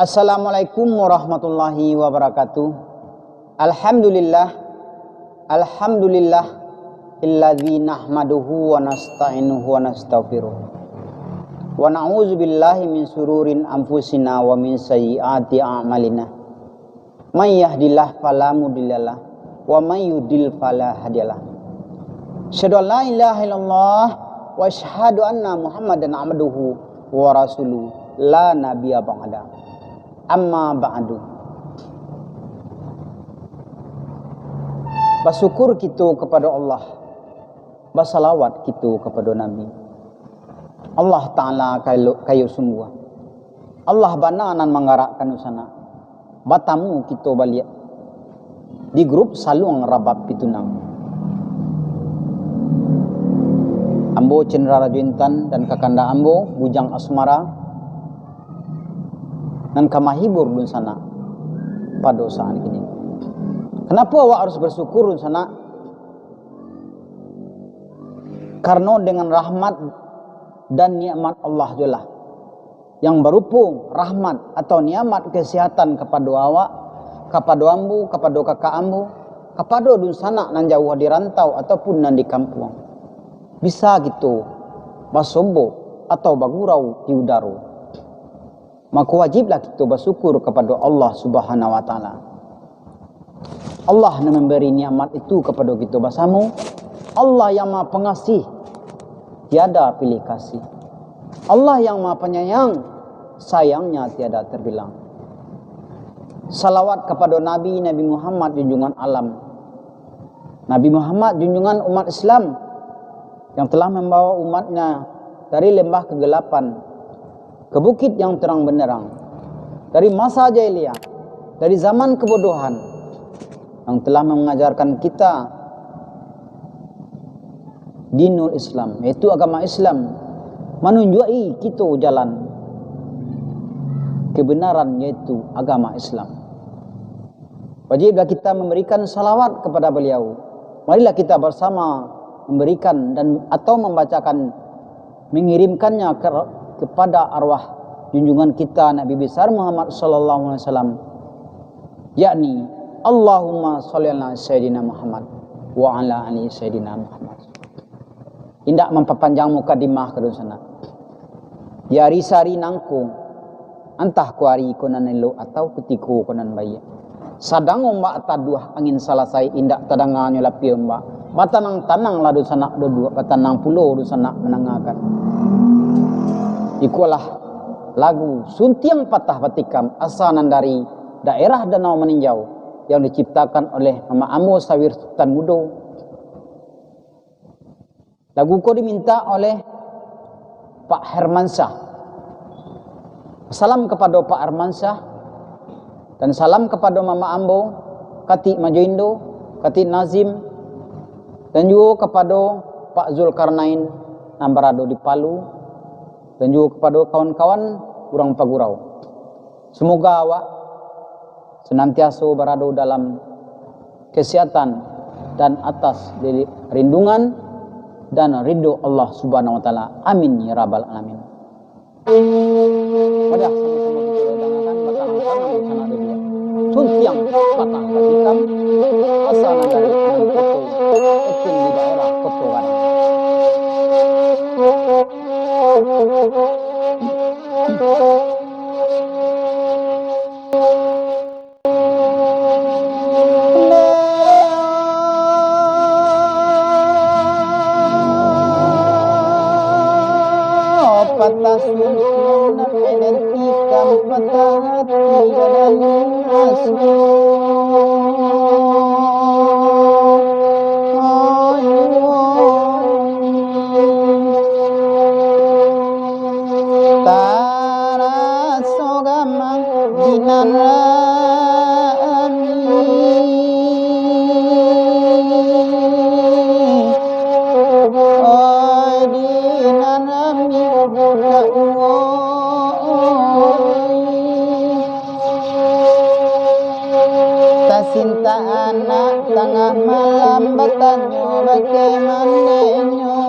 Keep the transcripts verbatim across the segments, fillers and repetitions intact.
Assalamualaikum warahmatullahi wabarakatuh. Alhamdulillah. Alhamdulillah. Illadzi nahmaduhu wa nasta'inuhu wa nastaghfiruh. Wa na'udzu billahi min syururin anfusina wa min sayyiati a'malina. May yahdillah fala mudhillalah, wa may yudlil fala hadiyalah. Asyhadu an la ilaha illallah, wa asyhadu anna Muhammadan abduhu wa rasuluh, la nabiyya ba'da. Amma ba'du. Basyukur kito kapado Allah, basalawat kito kapado Nabi. Allah Ta'ala kayo, kayo sungguah. Allah bana nan manggarakkan dunsanak. Batamu kito baliak di grup Saluang Rabab Pitunang. Ambo Cendra Rajo Intan dan kakanda ambo Bujang Asmara nan ka mahibur dunsanak pado saat kini. Kanapo awak harus basyukur dunsanak? Karano dengan rahmat dan nikmat Allah juolah, yang barupo rahmat atau nikmat kesehatan kapado awak, kapado ambo, kapado kakak ambo, kapado dunsanak nan jauah di rantau ataupun nan di kampuang. Bisa kito basobok atau bagurau di udaro. Mako, wajiblah kito basyukur kapado Allah Subhanahu wa Ta'ala. Allah nan mambari nikmat itu kapado kito basamo. Allah yang Maha Pangasih, tiada pilih kasih. Allah yang Maha Panyayang, sayangnya tiada terbilang. Salawat kapado Nabi, Nabi Muhammad, junjungan alam. Nabi Muhammad, junjungan umat Islam, yang telah mambawa umatnya dari lembah kegelapan ke bukit yang terang benderang, dari masa jahiliyah, dari zaman kebodohan, yang telah mengajarkan kita dinul Islam, yaitu agama Islam, manunjuaki kito jalan kebenaran, yaitu agama Islam. Wajiblah kita memberikan salawat kepada beliau. Marilah kita bersama memberikan dan, atau membacakan, mengirimkannya ke, kepada arwah junjungan kita Nabi besar Muhammad sallallahu alaihi wasallam, yakni, Allahumma shalli ala Sayyidina Muhammad wa ala ali Sayyidina Muhammad. Indak mampapanjang mukadimah ka dunsanak. Di ari sahari nangko, antah ko ari ko nan elok atau kutiko ko nan baiak, sadang ombak taduah, angin salasai, indak tadanganyo lapia ombak. Batanang-tananglah dunsanak duduak, batanang pulo dunsanak mandangakan. Ikolah lagu Suntiang Patah Batikam, asa nan dari daerah Danau Maninjau, yang diciptakan oleh mamak ambo Sawir Sutan Mudo. Lagu ko diminta oleh Pak Hermansyah. Salam kapado Pak Hermansyah, dan salam kapado mamak ambo, Katik Majo Indo, Katik Nazim, dan juo kapado Pak Zulkarnain nan barado di Palu, dan juo kapado kawan-kawan urang Pagurau. Semoga awak senantiaso barado dalam kesehatan dan atas lili-, rindungan dan ridho Allah Subhanahu wa Ta'ala. Amin ya rabbal alamin. Mari sama-sama kita dengarkan batang tangan di sana ada dua. Suntiang patah batikam, asal dari Gunung Koto, Etin di daerah Koto Gadang. Patah susun, identikam patah hati dalam asli. Taraso gamang di nan rami. Oi, di nan rami budak, oi. Tasintak anak tangah malam batanyo, bagaimana inyo?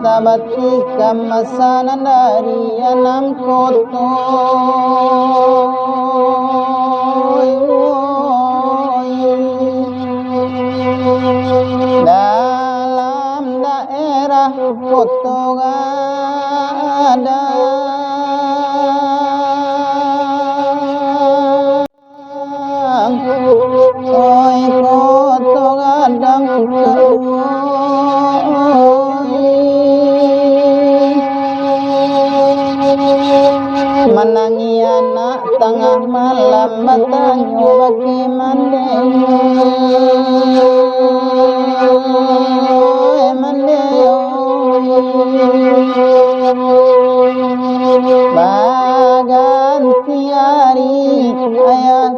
Sabatikan masanan dari anam koto. Dalam daerah Koto Gadang. Oi, Koto Gadang, oi. Manangih anak tangah malam, batanyo bake mande. Oi, mande, oi. Baganti ari, ayah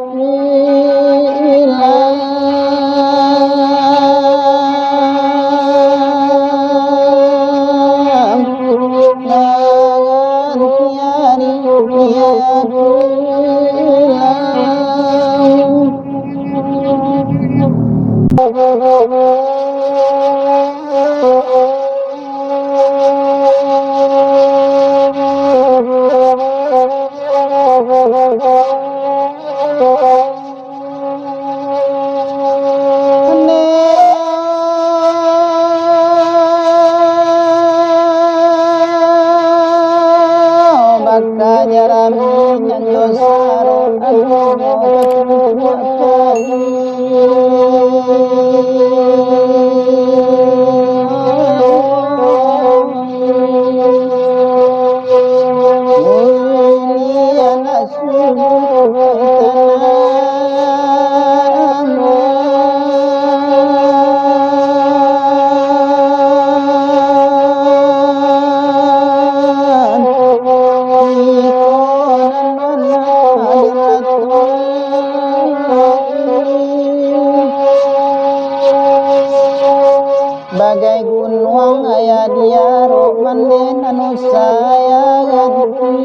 Bagai gunuang ayah diarok mande nan usah ayah ganti.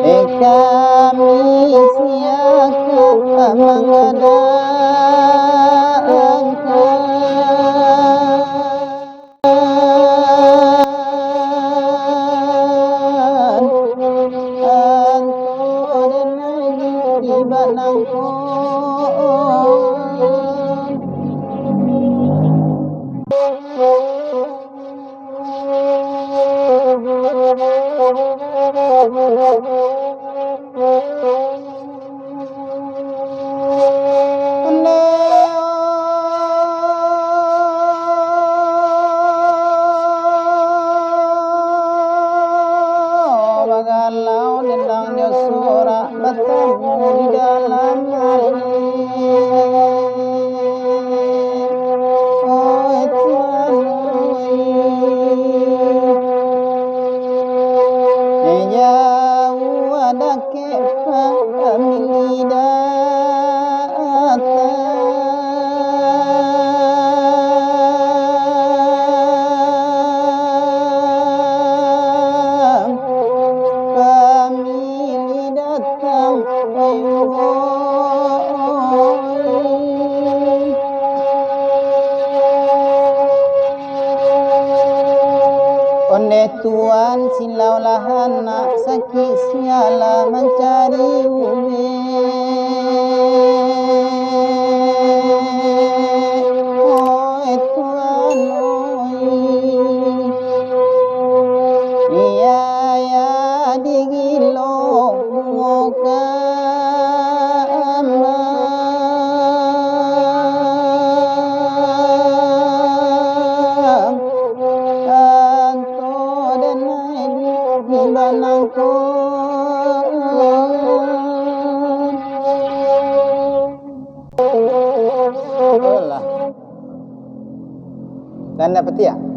Eh, kami siakan mangada angka. Bagalau dendang jo sorak, batamu di dalam ati. Oi Tuhan, oi. Jauah dakek pamilih datang. Pamilih datang, oi. Ondeh Tuan, silaulah anak sakik, sialah mancari ubek. Oi Tuan, oi. Iya, iya, digilo bungo ka ambang. Anto den ai di banangko. Alah. Tanda petik, ah?